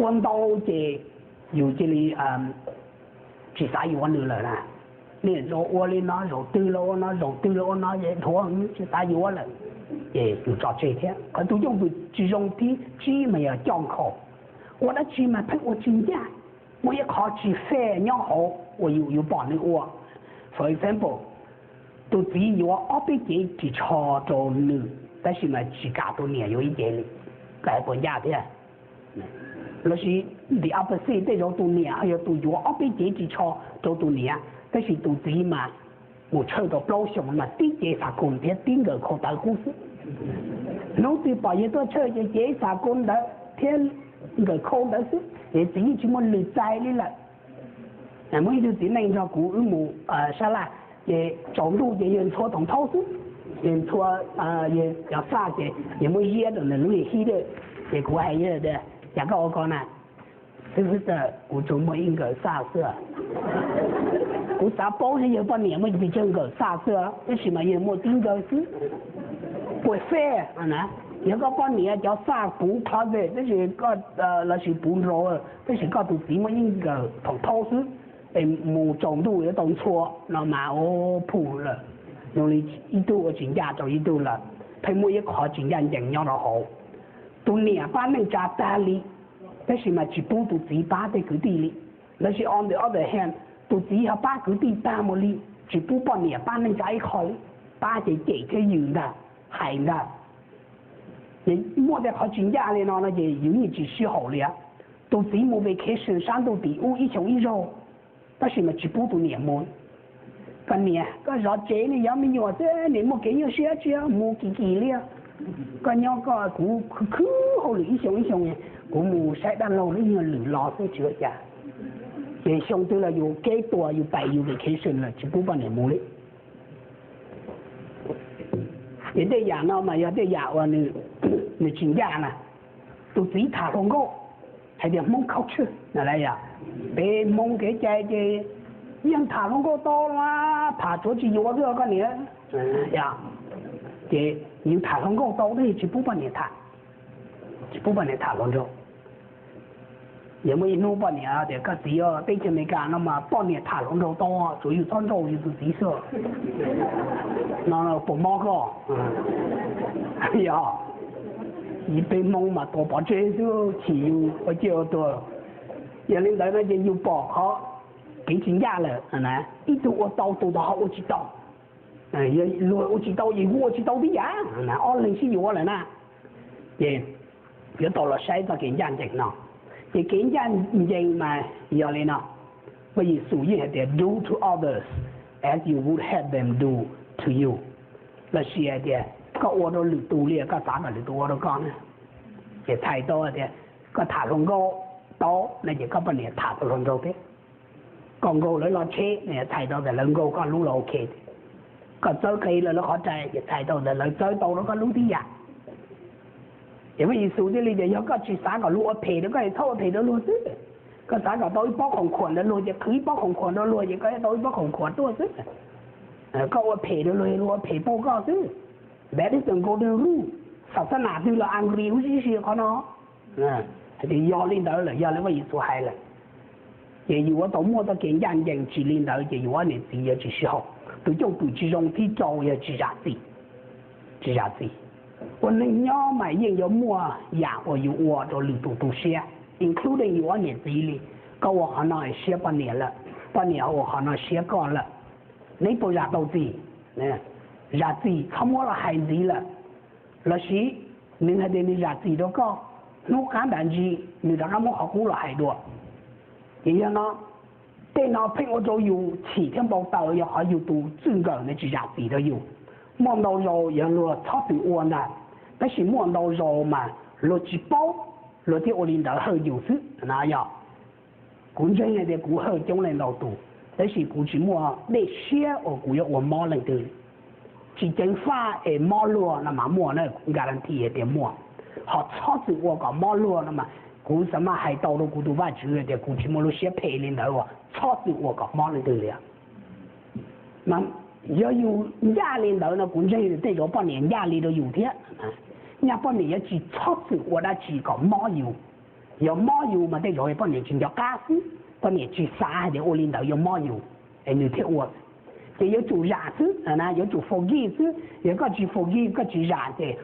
ua ntau ces yus cia li tsis xav yuav nws lawm na. Niaj zaus ua li no, zaum twg los ua no, zaum twg los ua no, dhuav tsis xav yuav lawm, ces yus tso tseg thiab. Qhov tus coob tus tsis zoo thib tsib mas yog coj nkhaus, ua dab tsi mas pheej ua tsis ncaj, muaj ib qhov tsis fair nyob hauv uas yus yuav pom nws ua. For example, tus txiv yuav ob peb cev ris tsho rau nws, tab sis mas tsis kam tus niam yuav ib cev li, koj puas ncaj thiab? Lossis the opposite, tej zaum tus niam yog tus yuav ob peb cev ris tsho rau tus niam, tab sis tus txiv mas mus tshawj tau plaub xyoos mas tib cev xav koos thiab tib nkawm khau tawv qub xwb. Hnub twg pom yawg tuaj tshawj ces cev xav koos ntawd thiab nkawm khau ntawd xwb, es txiv yeej tsis muaj lwm txais li lawm. Muaj ib tug txiv neej nrog kuv wb mus sab laj, ces tsaus ntuj ces yawg ntxhua thoom thaub xwb, yawg ntxhua, yawg cov xaj ces yawg muab ziab rau nws lub hib dej, ces kuv hais yawg tias, cas koj ua ko na? Xib fwb, kuv tsuas muaj ib nkawm xaj xwb. Kuv xav paub seb yawg poj niam muaj pes tsawg nkawm xaj xwb, tab sis mas yawg muaj tib nkawm xwb. Puas fair? Yog koj poj niam cov xaj puv closet tab sis, lossis puv drawer, tab sis koj tus txiv muaj ib nkawm thoom thaub xwb, es mus tsaus ntuj yuav tau ntxhua no mas, o, phu lawm, zoo li ib tug ua tsis ncaj rau ib tug lawm, pheej muaj ib qhov tsis ncaj ncees nyob rau hauv. Tus niam pab neej tsa tag li, tab sis mas tsis pub tus txiv pab tej kwv tij li. Lossis on the other hand, tus txiv ho pab kwv tij tag mus li, tsis pub poj niam pab neej tsa ib qho li, pab ces cem thiab yws ntag, hais ntag. Ces muaj tej qhov tsis ncaj li no no ces yus yeej tsis sib haum li. Tus txiv mus vacation sab ntuj tim ub ib xyoo ib zaug, tab sis mas tsis pub tus niam mus. Koj niam, koj zov tsev ne, yog me nyuam xwb, nim muaj kev nyuaj siab tsis mus kim kim li. Koj nyob koj, kuv khwv khwv hauj lwm ib xyoo ib xyoo, kuv mus saib dab laug lub nyuag lwm los xwb tsis ua cas. Ces xyoo twg los yus keb tua yus pais yus vacation lawm tsis pub poj niam mus li. Ces tej yam no mas yog tej yam uas nws tsis ncaj na. Tus txiv tham hluas nkauj, hais tias Hmoob culture na, peb Hmoob kev cai ces yeej tham hluas nkauj tau, tham tsuav tsis yuav xwb koj niam. Ces yus tham hluas nkauj tau tab sis tsis pub poj niam tham, tsis pub poj niam tham hluas nraug. Yog muaj ib hnub poj niam tias, koj txiv, teb chaws Amelikas no mas poj niam tham hluas nraug tau, tsuav yus txhob nrauj yus tus txiv xwb. No puas mob koj? Yog, peb Hmoob mas tua pov tseg xwb, chim yus ua ciaj ua tuag. Yog li ntawd no ces yus pom qhov kev tsis ncaj lawm, ib tug ua tau tus ntawd ho ua tsis tau. Luag ua tsis tau ces kuv ua tsis tau tib yam, ob leeg sib yuav lawm na. Ces yuav tau los saib txoj kev ncaj ncees no. Ces kev ncaj ncees mas yog li no, Vaj Yexus yeej hais tias do to others as you would have them do to you, lossis hais tias koj ua rau lwm tus li koj xav kom lwm tus ua rau koj na. Ces txhais tau tias koj tham hluas nkauj tau no ces koj poj niam tham tau hluas nraug thiab. Koj nkaug lawv lub tsheb, txhais tau tias lawv nkaug koj lub los ok. Koj txawb qe lawv qhov rai ces txhais tau tias lawv txawb tau rau koj lub tib yam. Ces Vaj Yexus thiaj li tias yog koj tsis xav kom luag ua phem rau koj es txhob ua phem rau luag xwb. Koj xav kom tau ib pob khoom khuam ntawm luag ces qhwv ib pob khoom khuam rau luag ces koj tau ib pob khoom khuam tuaj xwb. Koj ua phem rau luag, luag ua phem pauj koj xwb. That is the golden rule. Xav xab nam twg los agree huv tib si qhov no. Hais tias yog li ntawd lawm, yog li Vaj Yexus hais lawm, ces yus yuav tau muaj txoj kev ncaj ncees. Tsis li ntawd ces yus ob niam txiv yuav tsis sib haum. Tus coob tus tsis zoo thib rau yog tsis zam txim. Tsis zam txim. Ua neej nyob mas yeej yuav muaj yam uas yus ua rau lwm tus tu siab, including yus ob niam txiv li. Koj ua qhov no siab poj niam lawm, poj niam ua qhov no siab koj lawm. Neb puas zam tau txim? Zam txim txhob muab los hais ntxiv lawm. Lossis nws hais tias nws zam txim rau koj, hnub qab ntam ntsis nws rov qab muab qhov qub los hais dua. Ces yog no, tej no pheej ua rau yus chim thiab npau taws yog qhov yus tus txij nkawm ntawd tsis zam txim rau yus. Muaj ntau zaus yog luag txhob txwm ua ntag, tab sis muaj ntau zaus mas luag tsis paub, luag thiaj ua li ntawd hawm yus xwb na yog. Kuv ntseeg hais tias kuv hawm coob leej ntau tus, tab sis kuv tsis muaj dej siab uas kuv yuav ua mob leej twg. Tsis ceev faj es mob luag no mas muaj na, kuv guarantee hais tias muaj. Ho txhob txwm ua kom mob luag no mas kuv xav mas hais tau rau kuv tus Vajtswv hais tias kuv tsis muaj lub siab phem li ntawd uas txhob txwm ua kom mob leej twg li. Mas yog yus ncaj li ntawd no kuv ntseeg tej zaum poj niam ncaj li rau yus thiab. Nyaj poj niam yuav tsis txhob txwm ua dab tsi kom mob yus. Yog mob yus mas tej zaum poj niam tsis nco qab xwb, poj niam tsis xav hais tias ua li ntawd yuav mob yus, es nws thiaj ua. Ces yuav tsum zam xwb na, yuav tsum forgive xwb. Yog koj tsis forgive, koj tsis zam ces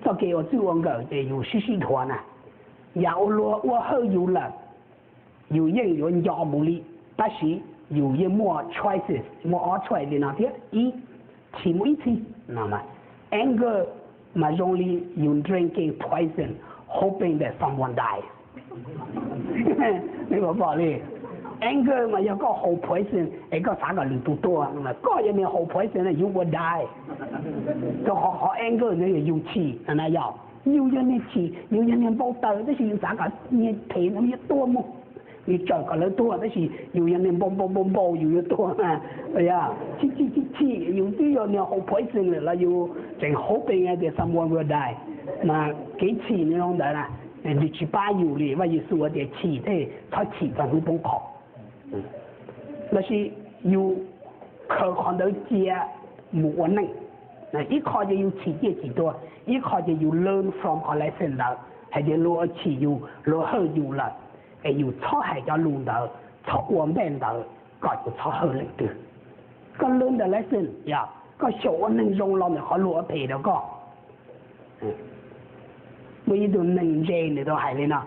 txoj kev ua txwj ua nkawm ces yus sib sib dhuav na. Yam uas luag ua hawj yus lawm, yus yeej yuav nco mus li, tab sis yus yeej muaj choices, muaj ob choice li no thiab. Ib, chim mus ib txhis no. Anger mas zoo li you drinking poison hoping that someone dies. Neb puas pom li? Anger mas yog koj haus poison es koj xav kom lwm tus tuag, koj yog niag haus poison na, yus ua die. Rau qhov qhov anger ntawd yog yus chim na, yog yus yog niag chim, yus yog niag npau taws tab sis yus xav kom niag phem no yuav tuag mus, yus tsawm kom lawv tuag tab sis yus yog niag npau npau npau npau yus yuav tuag na. Chim chim chim chim, yus twb yog niag haus poison lawm los yus tseem hoping that someone will die. Mas kev chim nws zoo ntawd na, nws tsis pab yus li. Vaj Yexus hais tias chim thiab txhob chim txog hnub poob qho. Lossis yus khaws qhov ntawd cia mus ua neej. Ib qho ces yus chim ciaj chim tuag, ib qho ces yus learn from qhov lesson ntawd hais tias luag ua chim yus, luag hawj yus lawm, es yus txhob hais cov lus ntawd, txhob ua npej ntawd, kom yus txhob hawj leej twg. Koj learn the lesson, yog koj xyaum ua neeg zoo los ntawm qhov luag ua phem rau koj. Muaj ib tug neeg ntse nws tau hais li no: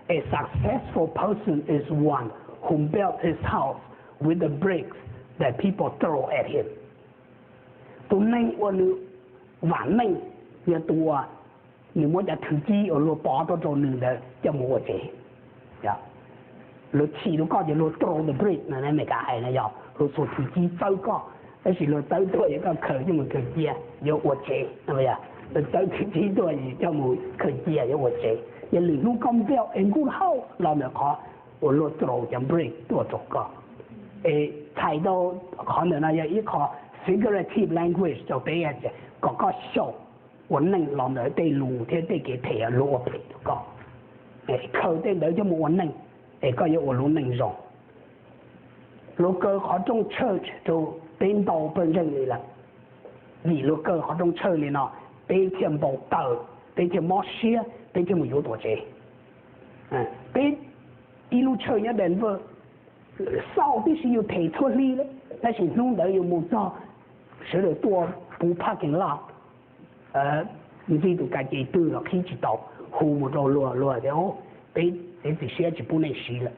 A successful person is one who built his house with the bricks that people throw at him. Tus neeg uas nws vam meej yog tus uas nws muab cov thwv cib uas luag pov tuaj rau nws ntawd coj mus ua tsev. Luag chim rau koj ces luag throw the brick no, Meskas hais no, yog luag xuas thwv cib txawb koj, tab sis luag txawb tuaj yog koj khaws coj mus khaws cia yuav ua tsev. Luag txawb thwv cib tuaj coj mus khaws cia yuav ua tsev. Yog lwm hnub koj build a good house los ntawm qhov uas luag throw cov brick tuaj rau koj. Es txhais tau qhov ntawm no yog ib qho figurative language rau peb tias kom koj xyaum ua neej los ntawm tej lus thiab tej kev phem luag ua phem rau koj. Khaws tej ntawd coj mus ua neej, es koj yuav ua lub neej zoo. Luag kaw qhov rooj church rau peb ntau pawg ntseeg li lawm. Vim luag kaw qhov rooj church li no, peb thiaj npau taws, peb thiaj mob siab, peb thiaj mus yuav tuam tsev. Peb ib lub church nyob Denver, xauj tib si yus them txhua hli li, tab sis hnub ntawd yus mus txog, sawv daws tuaj puv parking lot, ntxig tus kas ces twg los qhib tsis tau, hu mus rau luag, luag tias peb txiav txim siab tsis pub nej siv lawm.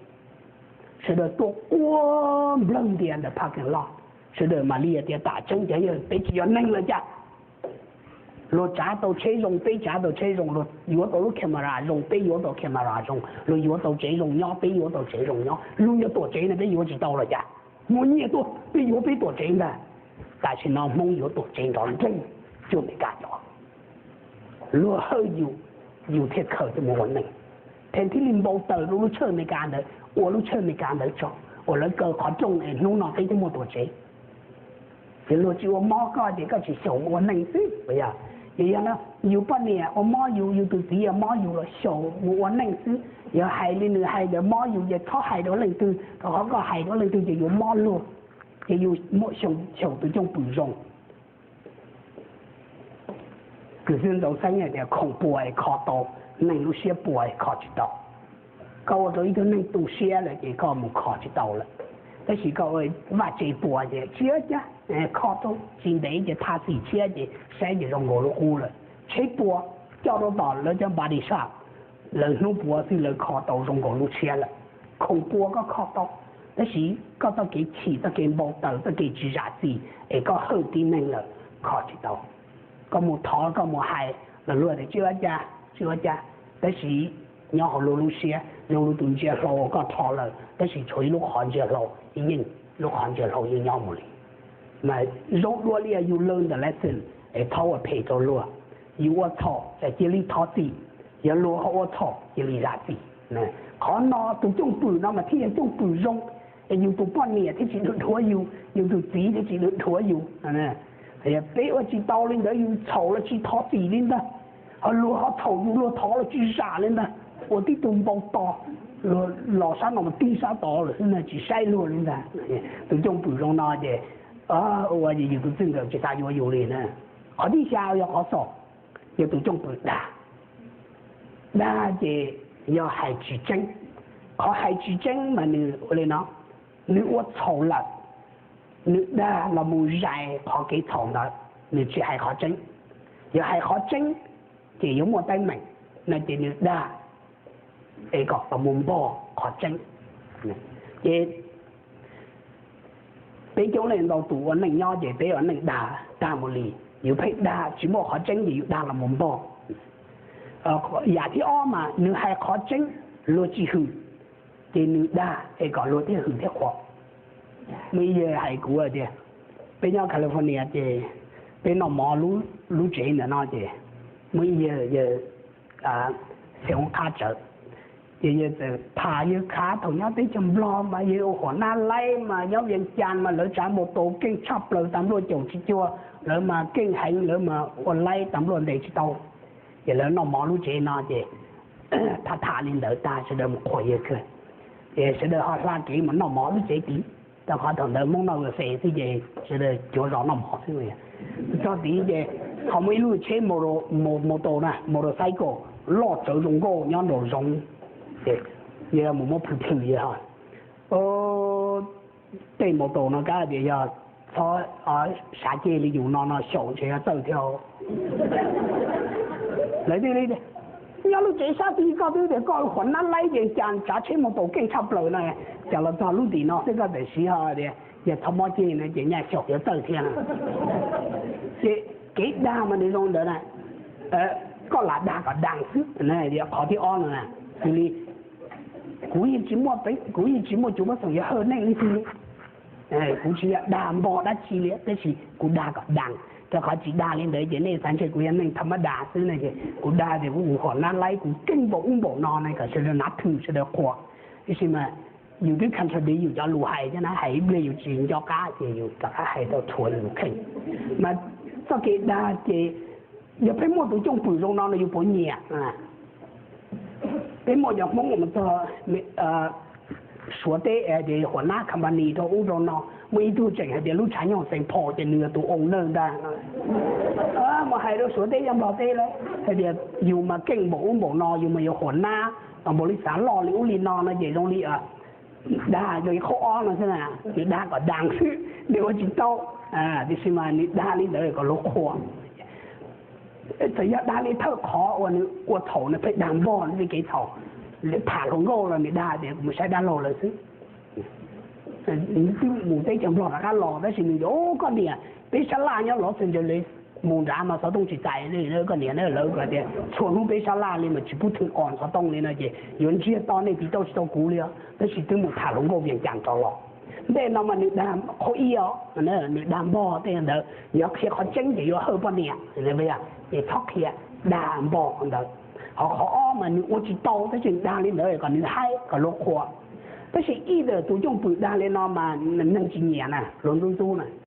Sawv daws tuaj quaj nplawg ntias ntawm parking lot, sawv daws mam li tias tam tseeb ces yog peb tsis yog neeg lawm cas. Luag tsav tau tsheb zoo, peb tsav tau tsheb zoo, luag yuav tau lub camera zoo, peb yuav tau camera zoo, luag yuav tau tsev zoo nyob, peb yuav tau tsev zoo nyob, luag yuav tuam tsev no peb yuav tsis tau los cas. Muaj nyiaj tuaj peb yuav peb tuam tsev ntag. Tam sim no Hmoob yuav tuam tsev nrov nreeg cuag Meskas cov. Luag hawj yus, yus thiaj khaws coj mus ua neej. Pheej thiaj li npau taws rau lub tshawj Amelikas ntawd, ua lub tshawj Amelikas ntawd tso, uas lawv kaw qhov rooj es hnub no peb twb muaj tuam tsev. Ces luag tsis ua mob koj ces koj tsis xyaum mus ua neej xwb. Yog, yog no, yus poj niam ua mob yus, yus tus txiv ua mob yus los xyaum mus ua neej xwb. Yog hais li nws hais ntawd mob yus ces txhob hais rau leej twg, rau qhov koj hais rau leej twg ces yuav mob luag. Ces yus muab xyaum tus cwj pwm zoo. Kwv tij Ntxoov Xeeb hais tias khoom puas es kho tau, neeg lub siab puas es kho tsis tau. Koj ua rau ib tug neeg tu siab lawm ces koj mus kho tsis tau lawm. Tab sis koj ua vaj tse puas ces tsis ua cas, kho tau tsis ntev ces tha xim tshiab ces saib ces zoo nkaus lub qub lawm. Tsheb puas coj rau tom lawv cov body shop, lawv hnub puav xwb lawv kho tau zoo nkaus lub tshiab lawm. Khoom puas koj kho tau, tab sis koj txoj kev chim, txoj kev npau taws, txoj kev tsis zam txim es koj hawj tib neeg lawm, kho tsis tau. Koj mus thov, koj mus hais los luag tias tsis ua cas, tsis ua cas, tab sis nyob hauv luag lub siab zoo li tus ntsia hlau uas koj rho lawm tab sis tshuav ib lub qhov ntsia hlau ib yeej, lub qhov ntsia hlau yeej nyob mus li. Mas zoo dua li yus learn the lesson es txhob ua phem rau luag. Yus ua txhaum ces cia li thov txim, yog luag ho ua txhaum cia li zam txim. Qhov no tus cwj pwm no mas thiaj yog cwj pwm zoo, es yus tus poj niam thiaj tsis dhuav dhuav yus, yus tus txiv thiaj tsis dhuav dhuav yus. Peb ua tsis tau li ntawd, yus txhaum los tsis thov txim li ntag, ho luag ho txhaum yus luag thov los tsis zam li ntag, ua tib tug npau tos, luag los sab no mas tig sab tod lawm xwb na, tsis saib luag li ntag. Tus cwj pwm zoo no ces ua ces yus tus txij nkawm tsis xav yuav yus li na. Qhov thib xya yog qhov xaus, yog tus cwj pwm dag. Dag ces yog hais tsis tseeb. Qhov hais tsis tseeb mas nws ua li no, nws ua txhaum lawm, nws dag los mus zais qhov kev txhaum ntawd, nws tsis hais qhov tseeb. Yog hais qhov tseeb ces yuav muaj teeb meem, no ces nws dag es kom los mus npog qhov tseeb. Ces peb coob leej ntau tus ua neej nyob ces peb ua neej dag tag mus li, yus pheej dag tsis muaj qhov tseeb ces yus dag los mus npog. Yam thib ob mas nws hais qhov tseeb, luag tsis hwm, ces nws dag es kom luag thiaj hwm thiab qhuas. Muaj ib yawg hais kuv tias, peb nyob California ces peb noj mov lub tsev ntawm no ces muaj ib yawg, yawg xeev qhab tsawv, ces yawg txawm tham yawg khav thaum nyob teb chaws Nplog mas yawg ua huam nab laib mas nyob Vias Cas mas lawv tsav mus tus keej tshaj plaws tas npluaj caum tsis cuag, lawv mas keej heev, lawv mas ua laib tas npluaj ntes tsis tau. Ces lawv noj mov lub tsev no ces tham tham li ntawd tag sawv daws mus qhuas yawg kawg, ces sawv daws ho hla kev mus noj mov lub tsev tid. Rau qhov thaum ntawd Hmoob noj ua fes xwb ces sawv daws cuav zos noj mov xwb. Txog tid ces ho muaj ib lub tsheb motor na, motorcycle loj tsawv zoo nkauj nyob nraum zoov, ces yawg mus muab plhws plhws yawg ho, tej motor no kav tias yog txhob sav ceg li yus no no xyaum ntshe yuav txawj thiab. Lawv thiaj li tias, nyob lub tsev sab tid koj twb tias koj huam nab laib ces cas tsav tsheb motor keej tshaj plaws no, cas los txog lub tim no xwb koj txawm siv ho tias yog txhob mob ceg no ces nyaj xyaum yuav txawj thiab. Ces kev dag mas nws zoo ntawd na, koj lam dag kom daas xwb. Qhov thib ob no na, xws li kuv yeej tsis muaj, kuv yeej tsis muaj cuv pab xoom yuav hawj neej li twg li. Kuv tsis yog dag npog dab tsi li tab sis kuv dag kom daas, rau qhov tsis dag li ntawd ces nej xav ntshe kuv yog neeg tham mab das xwb no ces kuv dag tias kuv huam nab laib kuv keej npaum ub npaum no na kom sawv daws nav thwm sawv daws qhuas. Tiam sis mas yus twb contradict yus cov lus hais thiab na, hais ib pliag yus tsis nco qab ces yus rov qab hais tau rhuav yus kheej. Mas txoj kev dag ces yog peb muaj tus cwj pwm zoo no no yus puas nyiam? Peb muaj cov Hmoob uas mus txog Suav teb tias huam nab company rau ub rau no, muaj ib tug tseem hais tias lub tshav nyoog Saint Paul ces nws yog tus owner ntag. Mus hais rau Suav teb yog Nplog teb lawm hais tias yus mas keej npaum ub npaum no, yus mas yuav huam nab npaum li xav loj li ub li no no ces zoo li dag li qhov ob no xwb na, nws dag kom daas xwb, nws ua tsis tau. Tiam sis mas nws dag li ntawd kom luag qhuas. Txawm yog dag li thawj qhov uas nws ua txhaum, nws pheej dag npog nws tej kev txhaum, tham hluas nkauj los nws dag tias kuv mus saib dab laug lawm xwb. Twb mus teb chaws Nplog rov qab los tab sis nws tias koj niam, peb sab laj nyob Los Angeles, mus nrad mas xov tooj tsis txais li, koj niam na, lawv tias txhua hnub peb sab laj li mas tsis pub thwm os xov tooj li no ces yuav ntsiag to nej tiv tauj tsis tau kuv li os. Tab sis twb mus tham hluas nkauj Vias Cas rov los. Ntej no mas nws dag qhov ib os, nws dag npog tej ntawd, yog qhia qhov tseeb ces yuav hawj poj niam, ces txhob qhia, dag npog ntawd. Ho qhov ob mas nws ua tsis tau tab sis dag li ntawd kom nws haib kom luag qhuas. Tab sis ib tus cwj pwm dag li no mas neeg tsis nyiam na, luag ntxub ntxub na.